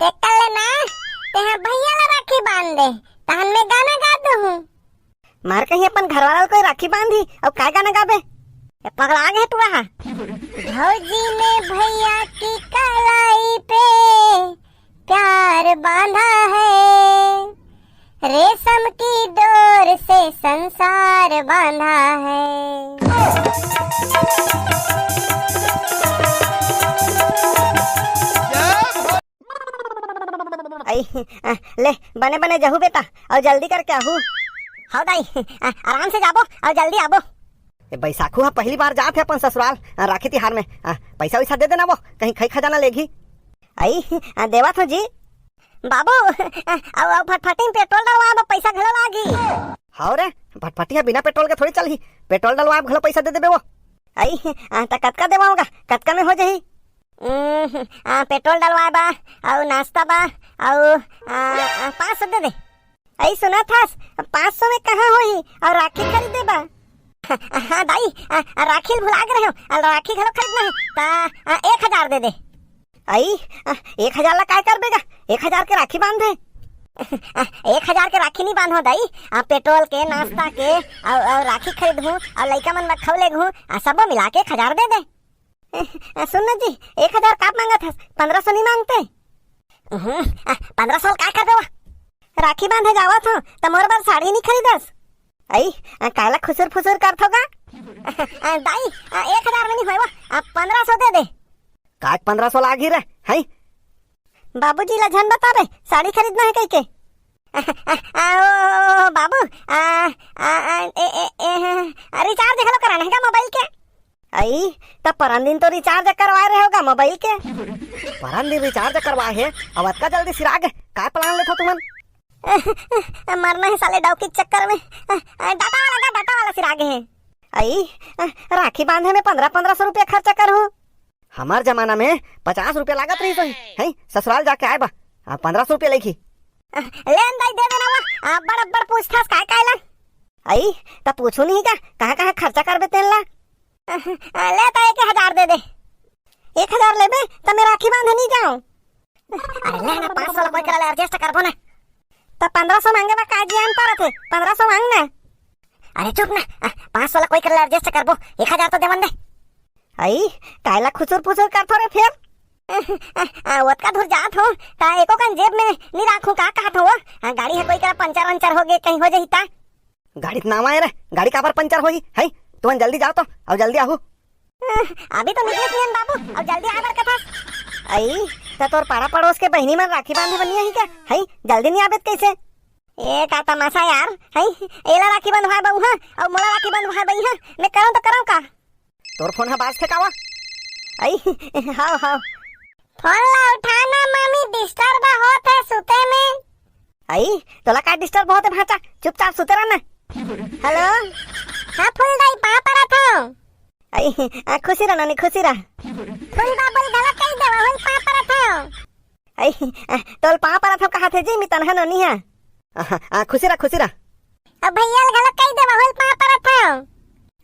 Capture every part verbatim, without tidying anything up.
एक कर ले ना, तेहा भैया ला राखी बांध दे, तहन मैं गाना गा दूहूं। मार कहीं अपन घरवाला ला कोई राखी बांधी, अउ काय गाना गाबे? ए पगला गे हे टूरा हा। भौजी ने भैया की कलाई पे प्यार बांधा है, रेशम की डोर से संसार बांधा है। अई, आ, ले, बने बने जहू बेटा, अउ जल्दी करके आहू। हव दाई, आ, आराम से जाबो अउ जल्दी आबो। ए बैसाखू हा पहली बार जात हे अपन ससुराल, आ, राखी तिहार में। आ, पैसा वैसा दे देना वो, कहीं खई खजाना लेगी। अई, आ, देवत हो जी। बाबू, आ, अउ, अउ फटफटी में पेट्रोल डलवाए बर पैसा घलो लागी। हव रे, फटफटी हा बिना पेट्रोल के थोड़ी चलही, पेट्रोल डलवाए बर घलो पैसा दे देबे वो। अई, आ, त कतका देवा होगा, कतका में हो जाही? उम्म, आ, पेट्रोल डलवाए बा, अउ नाश्ता बा, अउ, आ, आ, पाँच सौ दे दे। अई सुनत हस, पाँच सौ में कहाँ होही, अउ राखी खरीदे बा? हाँ दाई, आ, आ, राखी ल भुला गे रहेंव, आ, राखी घलो खरीदना हे, त, आ, एक हजार दे दे। अई, आ, एक हजार ला काय करबे गा? एक हजार के राखी बांधे। आ, एक हजार के राखी नी बांधो दाई, आ, पेट्रोल के, नाश्ता के, अउ, अउ राखी खरीदहूँ, अउ लइका मन ला खऊ लेगहूँ, आ, सबो मिला के एक हजार दे दे। ए, सुन ना जी, एक हजार काप मांगत हस, पंद्रह सौ नी मांगते? उहुं, आ, पंद्रह सौ काय कर देवा? राखी बांधे जावत हो, त मोर बर साड़ी नी खरीदस? अई, आ, काला खुसुर फुसुर करथो गा? आ, दाई, आ, एक हजार में नी होय वो, आ, पंद्रह सौ दे दे। काय पंद्रह सौ लागी रे, हई? बाबूजी ला झन बता रे, साड़ी खरीदना हे कहिके। आ, ओ, ओ, ओ, बाबू, आ, आ, आ, ए, ए, ए, आ, रिचार्ज घलो कराना हे का मोबाइल के? अई, त परन दिन तो रिचार्ज करवाए रहे होगा मोबाइल के। परन दिन रिचार्ज करवाए हे, अब अतका जल्दी सिरागे, काय प्लान लेथो तुमन? मरना हे साले डौकी के चक्कर में। आ, आ, डाटा वाला का, डाटा वाला सिरागे हे। अई, आ, राखी बांधे में पंद्रह, पंद्रह सौ रुपया खर्चा करहूँ। हमर जमाना में पचास रुपया लागत रहिस होही, हैं? ससुराल जाके आए बा, आ, पंद्रह सौ रुपया लेखी। आ, ले न दाई, दे देना वो, आ, बड़, बड़ पूछथस काय काय ला? अई, त पूछू नहीं का, कहाँ, कहाँ खर्चा करबे तेन ला? आ, ले त एक हजार दे दे। एक हजार लेबे, त मैं राखी बांधे नहीं जाऊं। अरे ले ना, पाँच सौ ला कोई करा ले, adjust करबो ना। त पंद्रह सौ मांगे बा, का जियान परत हे, पंद्रह सौ मांग ना। अरे चुप ना, आ, पाँच सौ ला कोई करा ले, adjust करबो, एक हजार तो देवन दे। अई, कायला खुसुर फुसुर करथो रे फेर? आ, आ, ओतका दूर जात हो, त एको कन जेब में नी राखूं, का कहत हो? आ, गाड़ी ह कोई करा पंचर वंचर हो गे, कहीं हो जाही त? गाड़ी त नावा आए रे, गाड़ी काबर पंचर होही, हई? तुमन जल्दी जाओ तो, अउ जल्दी आहू। अभी तो निकले किहन बाबू, अउ जल्दी आए बर कथस। अई, त तोर पारा पड़ोस के बहिनी मन राखी बांधे बर नी आही का? हई, जल्दी नी आबे त कइसे? ए, का तमाशा यार, हई? एला राखी बंधवाए बर उहाँ, अउ मोला राखी बंधवाए बर इहाँ, मैं करंव त करंव का? तोर फोन ह बाजथे का वा? अई, हाव, हाव। फोन ला उठा ना मामी, disturb होत हे सुते में। अई, तोला का disturb होत हे भांचा? चुपचाप सुते रह ना। Hello। हाँ फूल दाई, पाँव परत हंव। अई, आ, खुशी रह नोनी, खुशी रह। फूल बाबू ल घला कहि देवा, हुल पाँव परत हंव। अई, आ, तोल पाँव परत हंव कहत हे जी, मी तनहा नोनी हा। आ, आ, खुशी रह, खुशी रह। अब भैया ल घला कहि देवा, हुल पाँव परत हंव।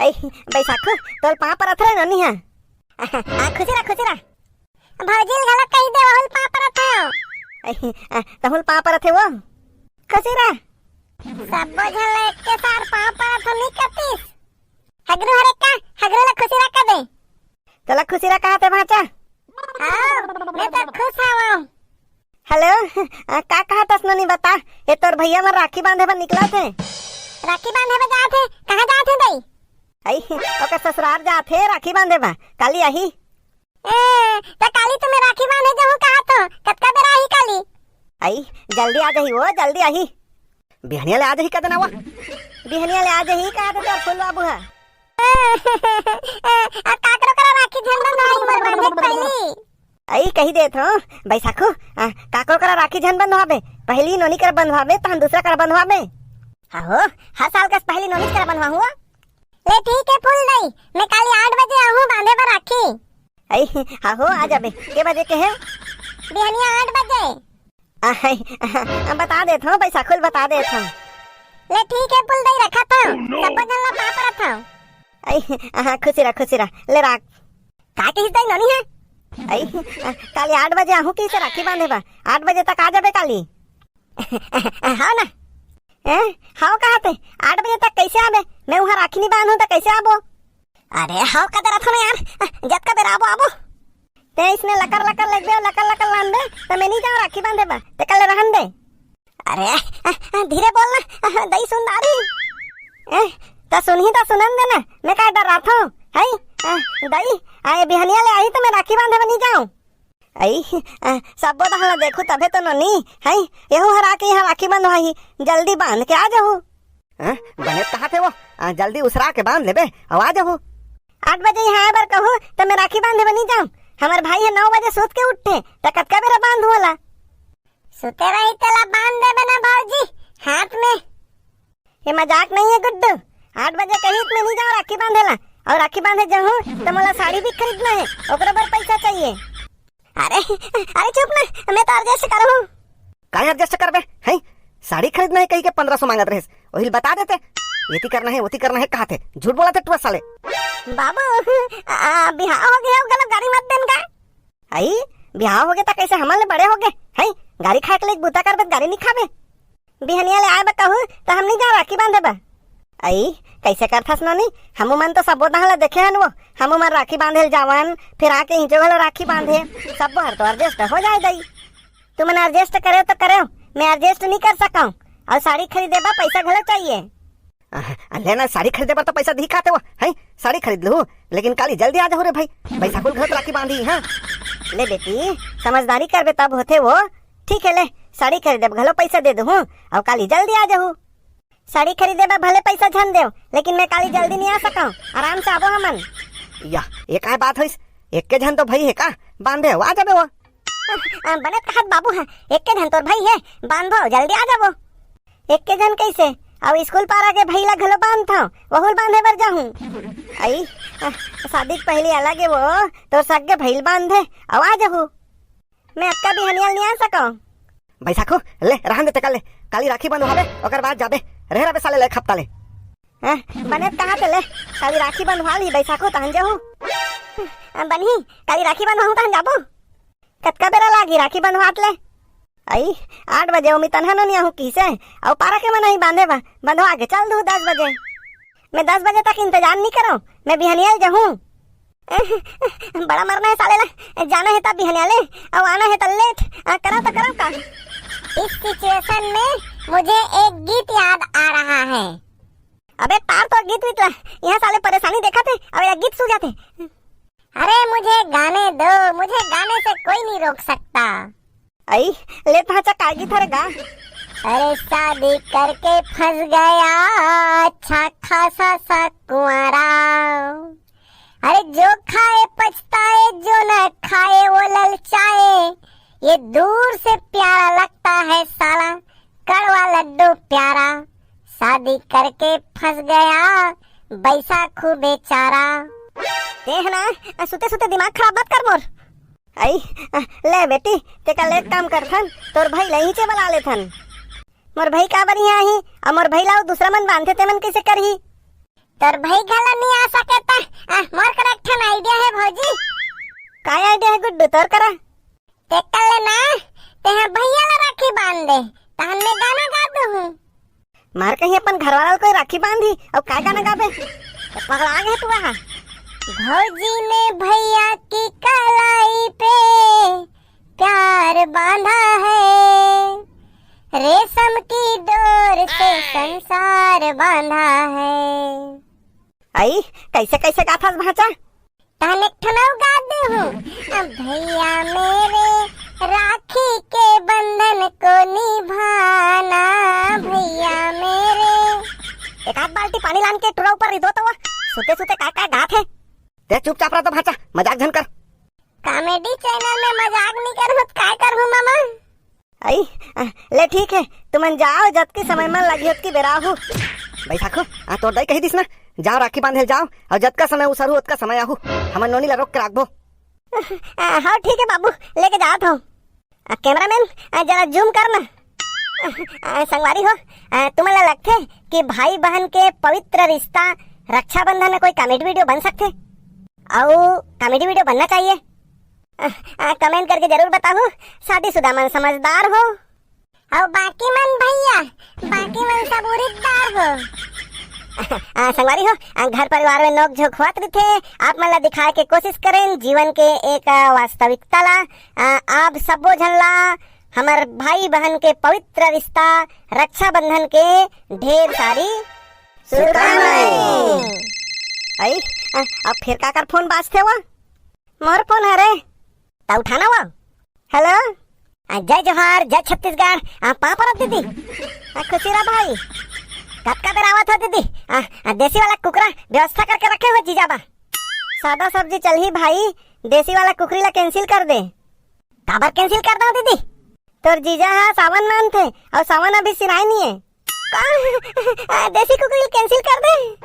अई, बैसाखू, तोल पाँव परत रे नोनी हा। आ, आ, खुशी रह, खुशी रह। भौजी ल घला कहि देवा, हुल पाँव परत हंव। अई, आ, तहुल पाँव परत हे वो। खुशी रह। सब्बो झन ल एके सार पाँव परत हंव नी कतिस। हगरू हरे का, हगरू ला खुशी रह कहि दे। तोला खुशी रह कहत हे भांचा। हाँ, मैं तो खुश हवं। Hello, आ, का कहत हस नोनी बता, ए तोर भैया मन राखी बांधे बर निकलत हे। राखी बांधे बर जात हे, कहाँ जात हे दाई? अई, ओकर ससुरार जात हे राखी बांधे बर, काली आही। ए, त काली तो मैं राखी बांधे जाहूं कहत हंव, कतका बेरा आही काली? अई, जल्दी आ जाही वो, जल्दी आही। बिहनिया ले आ जाही कहि देना वो। बिहनिया ले आ जाही कहत हे तोर फूल बाबू हा। आ, काकरो करा राखी झन बंधवाही मोर बर, देख पहली। अई, कहि देत हंव, बैसाखू, आ, काकरो करा राखी झन बंधवाबे, पहली नोनी करा बंधवाबे, तहन दूसरा करा बंधवाबे। हाँ हो, हर साल कस पहली नोनी करा बंधवाहूं वो। ले ठीक हे फूल दाई, मैं काली आठ बजे आहूं बांधे बर राखी। अई, हाँ हो, आ जाबे। के बजे के हे? बिहनिया आठ बजे। अई, बता देत हंव, बैसाखू ल बता देत हंव। ले ठीक हे फूल दाई, रखत हंव। सब्बो झन ला पाँव परत हंव। अई, हाँ, खुशी रह, खुशी रह। ले राख। का कहिस दाई नोनी हा? अई, अ, काली आठ बजे आहूं कहिसे राखी बांधे बर, आठ बजे तक आ जाबे काली। हव ना? ए, हव कहाथे, आठ बजे तक कइसे आबे? मैं उहाँ राखी नी बांधहूं त कइसे आबो? अरे हव कहात रथंव ना यार, जतका बेरा आबो, आबो। तें इसने लकर लकर लेगबे अउ लकर लकर लानबे, त मैं नी जांव राखी बांधे बर, तेकर ले रहन दे। अरे, धीरे बोल ना, दई सुन डारही। ए, त सुनही त सुनन दे ना, मैं का डर्राथंव, हई? दई, ए बिहनिया ले आही त मैं राखी बांधे बर नी जांव। अई, अ, सब्बो डहर ला देखहूं तभे तो नोनी, हई? एहू हर आके इहाँ राखी बंधवाही, जल्दी बांध के आ जाहू। हाँ, बने कहाथे वो, अ, जल्दी उसरा के बांध लेबे, अउ आ जाहू। आठ बजे इहाँ आए बर कहू, त मैं राखी बांधे बर नी जांव। हमर भाई ह नौ बजे सूत के उठथे, त कतका बेरा बांधहूं ओला? सुते रही तेला बांध देबे ना भौजी, हाथ में। ये मजाक नहीं है गुड्डू, आठ बजे कहिस त मैं नी जांव राखी बांधे ला, अउ राखी बांधे जाहूं त मोला साड़ी भी खरीदना है, ओकरो बर पैसा चाहिए। अरे, अरे चुप ना, मैं तो adjust करहूं। काय adjust करबे, हई? साड़ी खरीदना है कहिके पंद्रह सौ मांगत रहेस, ओहिल बता देते। एती करना है, ओती करना है कहाथे, झूठ बोलथे टुरा साले। बाबू, आ, बिहाव होगे हे, गलत गारी मत देन का? अई, बिहाव होगे त कइसे हमन ले बड़े होगे, हई? गारी खाए के लइक बूता करबे त गारी नी खाबे। बिहनिया ले आए बर कहू, त हम नी जांव राखी बांधे बर। अई, कइसे करथस नोनी? हमू मन तो सब्बो डहर ला देखे हन वो। हमू मन राखी बांधे ल जावन, फेर आके इहिंचे घलो राखी बांधे। सब्बो हर तो adjust हो जाए दई। तुमन adjust करेव त करेव, मैं adjust नी कर सकंव। अउ साड़ी खरीदे बर पैसा घलो चाहिए। अह, ले ना, साड़ी खरीदे बर त पैसा दिही कहाथे वो, हई? साड़ी खरीद लूहूं, लेकिन काली जल्दी आ जाहू रे भाई, बैसाखू ल घलो त राखी बांधही, हाँ? ले बेटी, समझदारी करबे तब होथे वो। ठीक हे, ले, साड़ी खरीदे बर घलो पैसा दे दूहूं, अउ काली जल्दी आ जाहू। साड़ी खरीदे बर भले पैसा झन देव, लेकिन मैं काली जल्दी नी आ सकंव, आराम से आबो हमन। या, ये काय बात होइस? एक्के झन तो भई हे का? बांधे अउ आ जाबे वो। अ, बने कहात बाबू ह, एक्के झन तोर भई हे, बांधबो, जल्दी आ जाबो। एक्के झन कइसे? अउ स्कूल पारा के भई ला घलो बांधथंव, वहू ल बांधे बर जाहूं। अई, अ, शादी के पहिली अलग हे वो, तोर सग्गे भई ल बांधे, अउ आ जाहू। मैं अतका बिहनिया ल नी आ सकंव। बैसाखू, ले, रहन दे तेकर ले, काली राखी बंधवाबे, ओकर बाद जाबे, रहे रहबे साले ले एक हफ्ता ले। हैं, बने कहाथे ले, काली राखी बंधवा ली बैसाखू, तहन जाहू। अ, बनही, काली राखी बंधवाहूं तहन जाबो। कतका बेरा लागही राखी बंधवात ले? अई, आठ बजे ओमी तनहा नोनी आहूं कहिसे, अउ पारा के मन आही बांधे बर, बंधवा के चल दूहूं दस बजे। मैं दस बजे तक इंतजार नी करंव, मैं बिहनिया ले जाहूं। बड़ा मरना हे साले ला, जाना हे त बिहनिया ले, अउ आना हे त लेट, आ, करंव त करंव का? इस situation में मुझे एक गीत याद आ रहा है। अबे टार तो गीत वीत ला, इहाँ साले परेशानी देखाथे, अउ एला गीत सूझाथे। अरे मुझे गाने दो, मुझे गाने से कोई नहीं रोक सकता। अई, ले भांचा, का गीत हरे गा? अरे शादी करके फंस गया अच्छा खासा सा कुंवारा। अरे जो खाए पछताए, जो न खाए वो ललचाए, ये दूर से प्यारा लगता है साला, कड़वा लड्डू प्यारा। शादी करके फंस गया बैसाखू बेचारा। तें ह ना, सुते सुते दिमाग खराब मत कर मोर। अई, ले बेटी, तेकर ले एक काम करथन, तोर भई ला इहिंचे बला लेथन। मोर भई काबर इहाँ आही? अउ मोर भई ला अउ दूसरा मन बांधथे, तेमन कइसे करही? तोर भई घलो नी आ सके त, आ, मोर करा एक ठन idea हे भौजी। काय idea हे गुड्डू तोर करा? तेकर ले ना, तेंहा भइया ला राखी बांध दे, तहन मैं गाना गा दूहूं। मार कहीं अपन घरवाला ल कोई राखी बांधही, अउ काय गाना गाबे? पगला गे तू हा। भौजी ने भैया की कलाई पे प्यार बांधा है, रेशम की डोर से संसार बांधा है। अई, कइसे कइसे गाथस भांचा? तहन एक ठन अउ गा देहूं। अब भैया मेरे राखी के बंधन को निभाना, भैया मेरे। एक आध बाल्टी पानी लान के टुरा ऊपर रिदो तो वो सुते सुते काय काय गाथे। तें चुपचाप रह तो भांचा, मजाक झन कर। Comedy channel में मजाक नी करहूं त काय करहूं मामा? अई, अ, ले ठीक हे, तुमन जाव, जतकी समय मन लगही ओतकी बेरा आहूं। बैसाखू, आ, तोर दाई कही दिस ना, जाव राखी बांधे ल जाव, अउ जतका समय उसरहू ओतका समय आहूं, हमन नोनी ला रोक के राखबो। अ, हव ठीक हे बाबू, लेके जात हंव। अ, cameraman, अ, जरा zoom कर ना। अ, संगवारी हो, अ, तुमन ला लगथे कि भाई बहन के पवित्र रिश्ता रक्षाबंधन में कोई comedy video बन सकथे? अउ comedy video बनना चाहिए। आ, कमेंट करके जरूर बताहू। शादीशुदा मन समझदार हो। अउ बाकी मन भैया, बाकी मन सब उड़ीदार हो। आ, संगवारी हो, आ, घर परिवार में नोक झोंक होत रहिथे। आप मन ला दिखाए के कोशिश करेन जीवन के एक, आ, वास्तविकता ला। आ, आप सबो झन ला हमर भाई बहन के पवित्र रिश्ता रक्षाबंधन के ढेर सारी शुभकामनाएं। आई, आ, अब फिर काकर फोन बाजथे वा? मोर फोन हरे। त उठाना वा। हेलो। आ, जय जोहार, जय छत्तीसगढ़। आ, पाँव परत दीदी। आ, खुशी रह भाई। कतका बेर आवत हो दीदी? आ, आ, देसी वाला कुकरा व्यवस्था करके रखे हो जीजा बा। सादा सब्जी चलही भाई, देसी वाला कुकरी ला कैंसिल कर दे। काबर कैंसिल कर दो दीदी? तोर जीजा हा सावन मानथे, अउ सावन अभी सिराय नहीं है। का? आ, देसी कुकरी कैंसिल कर दे।